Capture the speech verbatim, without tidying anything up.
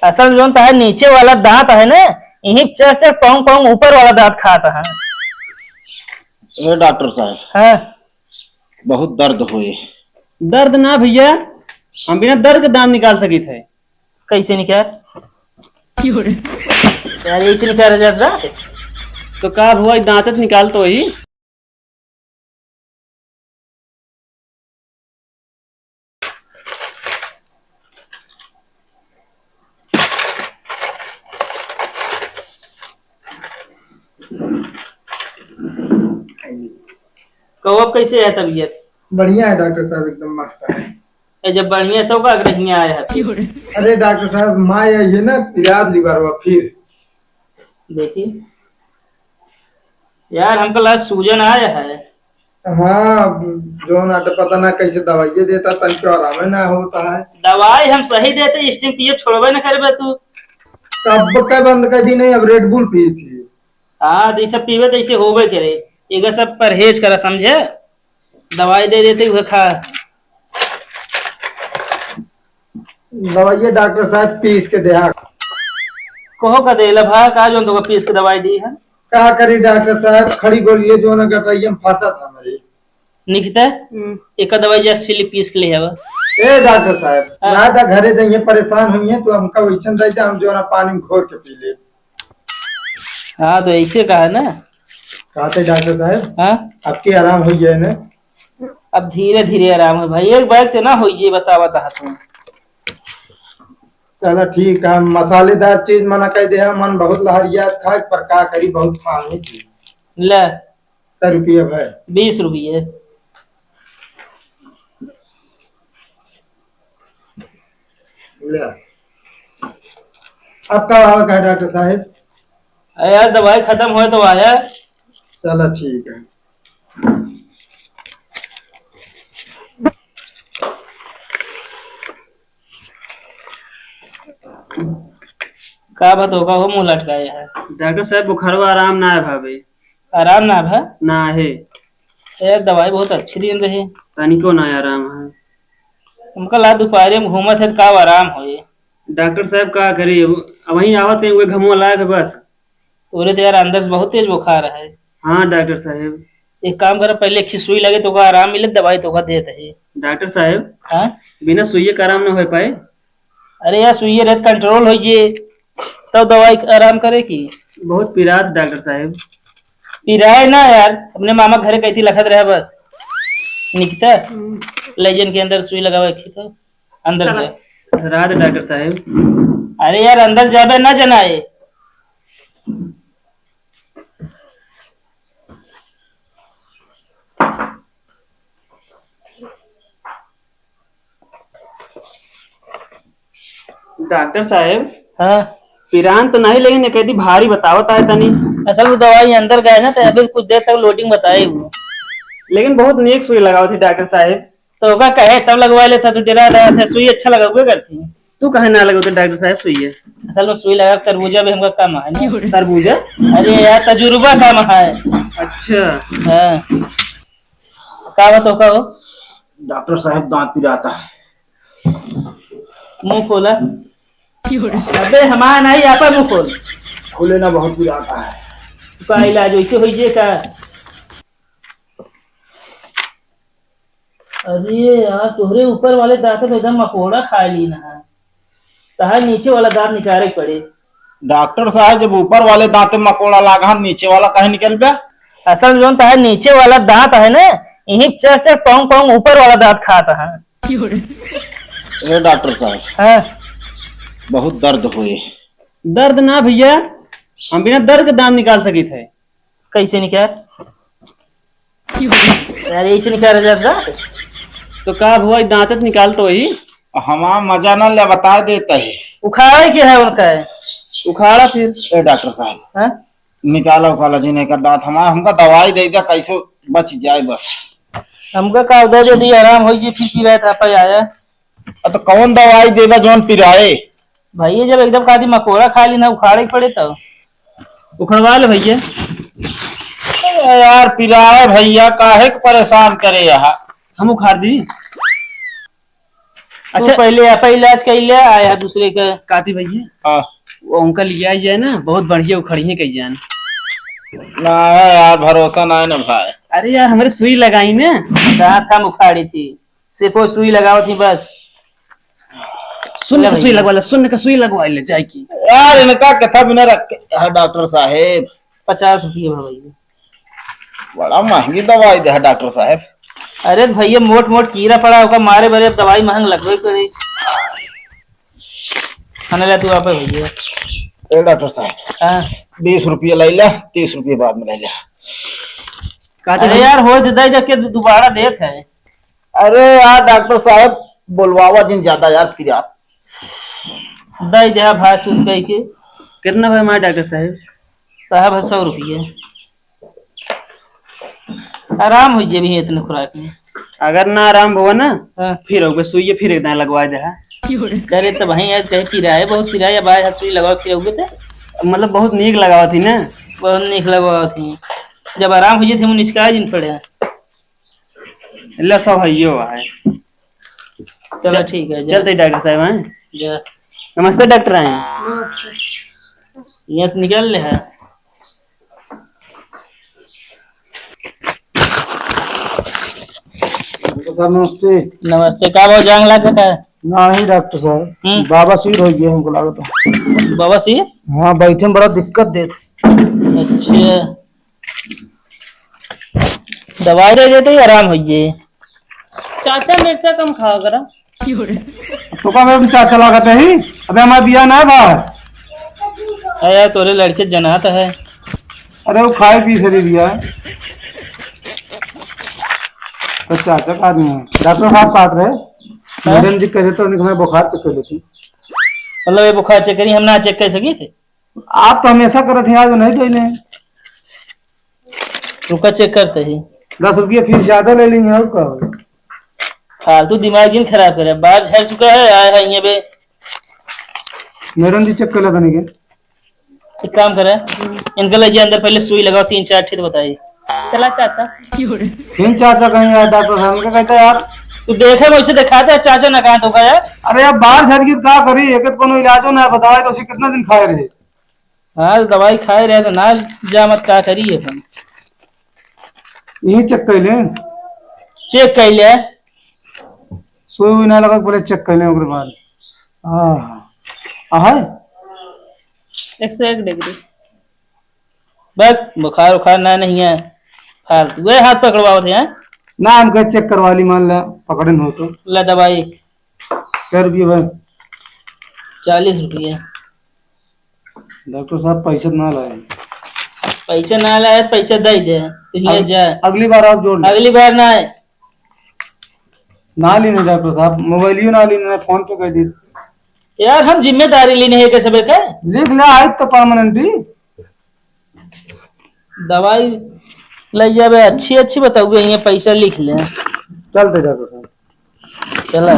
असल जौन तहार नीचे वाला दांत है ना, यहीं चर चर पौंग पौंग ऊपर वाला दांत खात है। ए डॉक्टर साहब। हाँ। बहुत दर्द होए। दर्द ना भैया, हम बिना दर्द के दांत निकाल सकित है। कैसे निकाल? यार, ऐसे निकाल जाता। तो का हुआ, दांत निकाल तो ही। कहो, अब कैसे है तबीयत? बढ़िया है डॉक्टर साहब, एकदम मस्त है। ए, जब बढ़िया है, तो का अगर हियाँ आए हैं फिर? अरे डॉक्टर साहब, माँ, ये, ये ना पिरात लिवर हुआ फिर। देखी यार, हमका लगा सूजन आया है। हाँ, अब जो ना तो पता ना कैसे दवाइये देता, तनिको आराम ना होता है। दवाई हम सही देते, स्टीम पिए छोड़बे न करबे तू। कब के बंद कर दी नहीं, अब रेड बुल पी थी। हाँ, जैसे पीबे तैसे होबे करे। एकर सब परहेज करा, समझे? दवाई दे देते हुए खा। दवाइये डॉक्टर साहब पीस के देहा। कहो का देला भा, का जौन तोका पीस के दवाई दी है? का करी डॉक्टर साहब, खड़ी गोलिये जौन गटइये में फंसा था हमारी। निकिता, हम्म। एक दवाई जा सिली पीस के ले आवा। ए डॉक्टर साहब, हाँ। ना दा घरे जाइए, परेशान होइए, तो हमका वैसन दे दे, हम जौन पानी में घोर के पी ले। हाँ, तो ऐसे कहा ना। कहते डॉक्टर साहब, हाँ? आपके आराम हो गया है ना? अब धीरे धीरे आराम है भाई, एक बार से ना हो ये बतावा था तुम। चला ठीक है, मसालेदार चीज मना कर दे, मन बहुत लहरिया खाए, पर का करी, बहुत खाने की। ले। कै रुपया भाई? बीस रुपये। ले। अब का हुआ का डॉक्टर साहब? अरे यार, दवाई खत्म होए तो आया। चला ठीक है। का बात होगा, वो मुंह लटकाए है? डॉक्टर साहब, बुखारवा आराम ना है भाभी। आराम ना भा? ना है। यार, दवाई बहुत अच्छी दिन रही। तनिको ना आराम है। हमका ला दोपहरे में घूमत है, तो का आराम होए? डॉक्टर साहब, का करी, अब वहीं आवत है, वो घमवा लायक है बस। तोरे तो यार, अंदर से बहुत तेज बुखार है। हाँ डॉक्टर साहब। एक काम कर, पहले एक ठे सुई लगे, तोका आराम मिले, दवाई तोका देत है। डॉक्टर साहब, हाँ? बिना सुइये का आराम ना हो पाए? अरे यार, सुइये रहत कंट्रोल हो ये, तब दवाई आराम करे की। बहुत पिरात डॉक्टर साहब। पिराए ना यार, अपने मामा घरे कहती लखत रहे बस। निकिता, हम्म। ले जन के अंदर सुई लगावे की तो अंदर चला। दे। रात डॉक्टर साहब। अरे यार, अंदर जाबे ना जनाए। डॉक्टर साहेब, हाँ। पिरान तो नहीं, लेकिन एक यदि भारी बतावत आए तनी। असल वो दवाई अंदर गए ना, तो अभी कुछ देर तक लोडिंग बताए हुए। लेकिन बहुत नीक सुई लगावत थी डॉक्टर साहेब। तो ओका कहे तब लगवा लेता, तू डरा रहा था, सुई अच्छा लगबे करती। तू कहे ना लगवते डॉक्टर साहेब सुई है? असल में सुई लगा तरबूजा भी हमका कम है ना। तरबूजा? अरे यार, तजुर्बा कम है। अच्छा। हाँ। का बात हो, का हो? डॉक्टर साहब, दांत पिराता है। मुंह खोला। अबे, हमारा नहीं, आपा मुंह खोल। खुले ना, बहुत पिराता है। का इलाज वैसे होइए का? अरे यार, तोहरे ऊपर वाले दांत में एकदम मकोड़ा खा ली ना। तहार नीचे वाला दांत निकाले के पड़े। डॉक्टर साहब, जब ऊपर वाले दांत में मकोड़ा लागा, हम नीचे वाला काहे निकलबे? असल में जौन तहार नीचे वाला दांत है ना, यही चर चर पौंग पौंग ऊपर वाला दांत खात है। ए डॉक्टर साहब, हाँ। बहुत दर्द होए। दर्द ना भैया, हम बिना दर्द के दांत निकाल सकित है। कैसे निकाल? यार, ऐसे निकाल जाता। तो का हुआ, दांत निकाल तो वही। हमार मजा ना ले, बता देता है। उखाड़े के है उनका है। उखाड़ा फिर। ए डॉक्टर साहब, हाँ? निकाला उखाड़ा जी नहीं का दांत, हमार, हमका दवाई दे दे, कैसे बच जाए बस। हमका का दे दे दी, आराम हो जी, फिर पिराए था, पे आया। अ, तो कौन दवाई देबा जौन पिराए? भैया, जब एकदम कादी मकोड़ा खा ली ना, उखाड़े के पड़े तो। उखड़वा ले भैया। अरे यार, पिराए भैया, काहे के परेशान करे यहाँ? हम उखाड़ दी। अच्छा। पहले आप इलाज कर ले, आया दूसरे का। काती भैया। हाँ। वो उनका लिया जाए ना, बहुत बढ़िया उखड़िए कही जान। ना यार, भरोसा ना है ना भाई। अरे यार, हमारे सुई लगाई ना, दांत हम उखाड़ी थी, से कोई सुई लगावत ही बस। सुन ले के सुई भैया। लगवा ले, सुन के सुई लगवा ले, जाए की। यार, इनका कथा बिना रख के, हाँ, डॉक्टर साहेब। पचास रुपये बा भैया। बड़ा महंगी दवाई दे है डॉक्टर साहेब। अरे भैया, मोट मोट कीड़ा पड़ा, ओका मारे बरे अब दवाई महंग लगबे करे। खाने ला तू आपे भैया। ए डॉक्टर साहेब, हाँ। बीस रुपये ले ला, तीस रुपये बाद में ले ला। कहते अरे हैं यार, हो दे दे, जाके दु-, दोबारा देत है। अरे यार डॉक्टर साहेब, बोलवावा जिन ज्यादा यार, फिर आप दे दे भाई, सुन कह के। कितना भाई हमारे डॉक्टर साहेब? साहब है सौ रुपये। आराम हो जाए भी इतने खुराक में। अगर ना आराम हुआ ना, हाँ। फिर होगे सुइये, फिर एक दाएं लगवा दे। अरे तो भाई यार, कहे पिराए, बहुत पिराए, अब आए सुई लगाओ, फिर होगे तो। मतलब बहुत नीक लगावा थी ना। बहुत नीक लगावा थी। जब आराम हो जाए थे, मुझे निचका दिन पड़े। ले सब है, यो है। चलो ठीक है, जा। चलते डॉक्टर साहब हैं। जा। नमस्ते डॉक्टर हैं। यहाँ से निकल ले है। डॉक्टर साहब नमस्ते। नमस्ते, का भाव जांग लागत है? नहीं डॉक्टर साहब, हम्म। बवासीर हो गया हमको लागत है। बवासीर? हाँ, बैठे में बड़ा दिक्कत देत। अच्छा, दवाई दे देते ही आराम हो जाए। चाचा, मिर्चा कम खावा करा। तो का मेरे चाचा लागत है ही? अबे हमारा बिया ना है बाहर। अरे यार, तोरे लड़के जनात है। अरे वो खाए पी से बिया है। तो चाचा का आदमी है। डॉक्टर साहब बात रहे। हाँ? मैडम जी कहे तो उनके मैं बुखार चेक कर लेती। मतलब ये बुखार चेक करी, हम ना चेक कर सकी थे? आप तो हमेशा करत हैं, आज नहीं कइले। रुका, चेक करते ही। दस रुपये फीस ज्यादा ले लेंगे और का होगा? फालतू दिमाग जिन खराब करे, बार झड़ चुका है, आया है ये बे। मैडम जी चेक कर लेता नहीं के। एक काम करे, इनके ले जी अंदर, पहले सुई लगाओ, तीन चार ठे तो बताई। चला चाचा। तीन चाचा कहीं यार डॉक्टर साहब, उनका कहता है यार। तू देखे वैसे दिखाते हैं, चाचा ना कहा तो का यार। अरे यार बाहर झड़ गई तो का करी, एक एक कोनो इलाजो ना बतावा तो उसे कितना दिन खाए रहे। हाँ, दवाई खाए रहे तो ना जा मत का करी अपन। यही चेक कर ले। चेक कर ले। सुई हुई ना लगा, पहले चेक कर ले ओकरे बाद। हाँ। हाँ। एक सौ एक डिग्री। बस बुखार उखार ना नहीं है, फालतू वे हाथ पकड़वावत है। ना, हम कहे चेक करवा ली, मान ला पकड़न हो तो। ला दवाई। कै रुपये भाई? चालीस रुपये। डॉक्टर साहब पैसा ना लाए। पैसा ना लाए, पैसा दे दे, तू हियाँ अग-, जा। अगली बार आप जोड़ ले। अगली बार ना आए। ना लेने डॉक्टर साहब, मोबाइलियो ना लेने, फोन पे कर दी। यार हम जिम्मेदारी लेने है कैसे बेटा? लिख ले, आई तो परमानेंट भी। दवाई ले जाबे, अच्छी अच्छी बताओगे, ये पैसा लिख ले। चलते डॉक्टर साहब। चला।